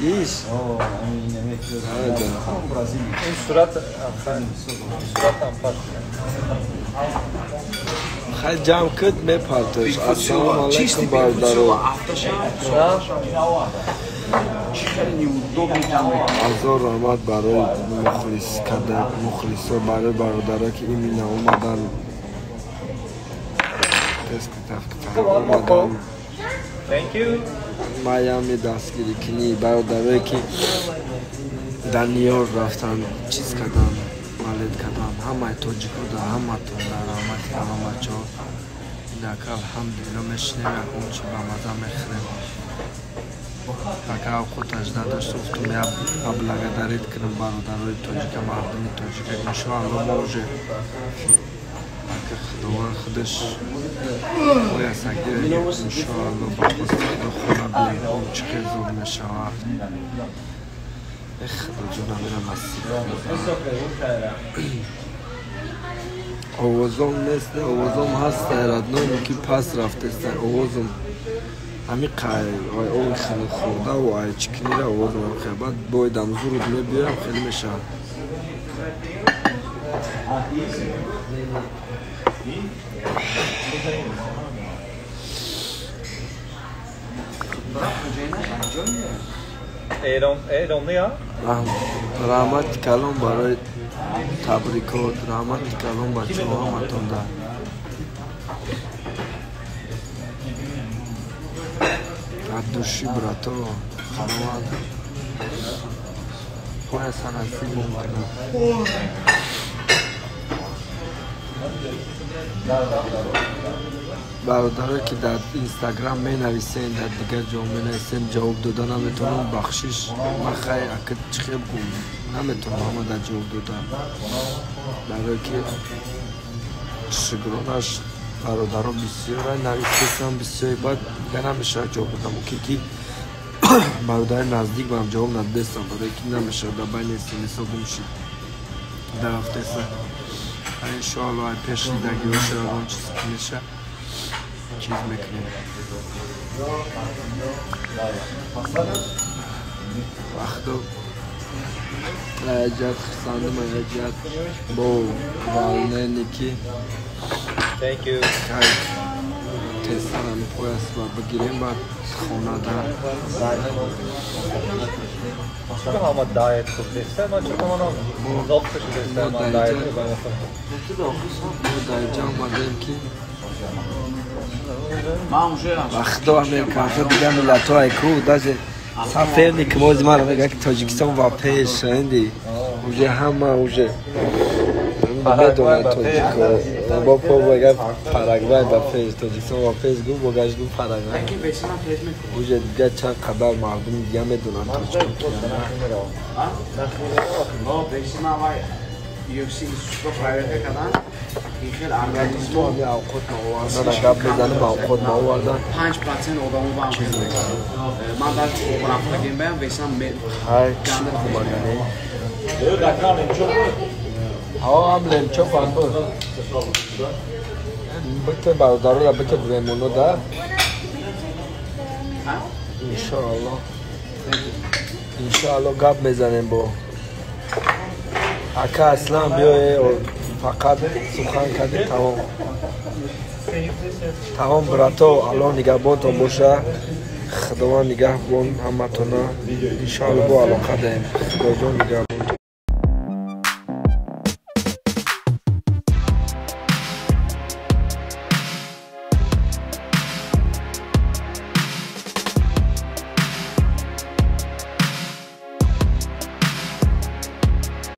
Иш. Ин сурат суратам пас. Хай ҷамъ кид мепартош. Ассалому алайкум бародаро. Ҳазор раҳмат барои мухлис када мухлисо барои бародаро ки имина омадан тест омадан. Thank you. Майами дастгирӣ кунӣ бародарое ки дар Нью-Йорк рафтан чиз кардан валед кардан ҳамаи тоҷико дар ҳаматон дар раҳмати ҳама бачаҳо. Инака алҳамдулилло мешинем ягон чи ба маза мехӯрем. Ака авқот ажда дошт гуфтум я поблагодарить кунам бародарои тоҷика мардуми тоҷика иншоалло мо уже ака худованд худаш поясагира иншоалло ба хости худо хона биёем чӣ хел зуд мешавад. Эх худоҷон амира насиб. Овозом нест, овозом ҳаст родной ки пас рафтест овозом ҳами ови хеле хӯрдаву ай чикнира овозом хеле баъд боидам зуруд мебиёям хеле мешавад. Раҳмати калон барои табрикот, раҳмати калон бачаҳо ҳаматонда. От души, брато, худованд пояса насибом кунад. Бародарое ки дар Инстаграм менависен, дар дигар ҷо менависен, ҷавоб дода наметавонам, бахшиш. Ман хай ака чӣ хел гум наметавонам ҳама дар ҷавоб дода. Барое ки шукронаш бародаро бисёра нависесам бисёри баъд дига намешавад ҷавоб дода. Мумкин ки бародари наздик бам ҷавоб надодестам, барое ки намешавад дар байни смсо гум шид дарафтеса. Иншоалло ай пеш дидагиҳоша ягон чиз ки меша чиз мекунем. Вақто аяҷат хурсандам, аяҷат бо волнение ки Thank you. Кай тезтар ами пояс ба бигирем баъд хонада. Чаро ҳама diet хуб нест? Ман чаро манам зоқ шудеста ман diet хуб мо дар ҷа омадем ки Ба худо американҳо дигар миллатҳо ай ку даже саферник мози мара мегӯяд ки Тоҷикистон ва пеш инди уже ҳама уже медонад тоҷико бо по мега Парагвай ба пеш Тоҷикистон ва пеш гуфт бо гашт гуфт Парагвай уже дигар чанд қадар мардуми дига медонанд тоҷико UFC сука проверка кардан ин хел организмо ами авқот наовардан гап мезанем авқот наовардан 5% одамо ба ҳам ман дар рафтагим баям весам ҳай чӣ хубагане ҳа ам лемчоп ам буд бите бародарора бите бемоно да иншоалло иншоалло гап мезанем бо ака аслан биёе фақат сухан кардем тамом тамом брато аллоҳ нигаҳбонтон боша худованд нигаҳбон ҳаматона иншоалло бо алоқа даем худоҷон нигаҳбон.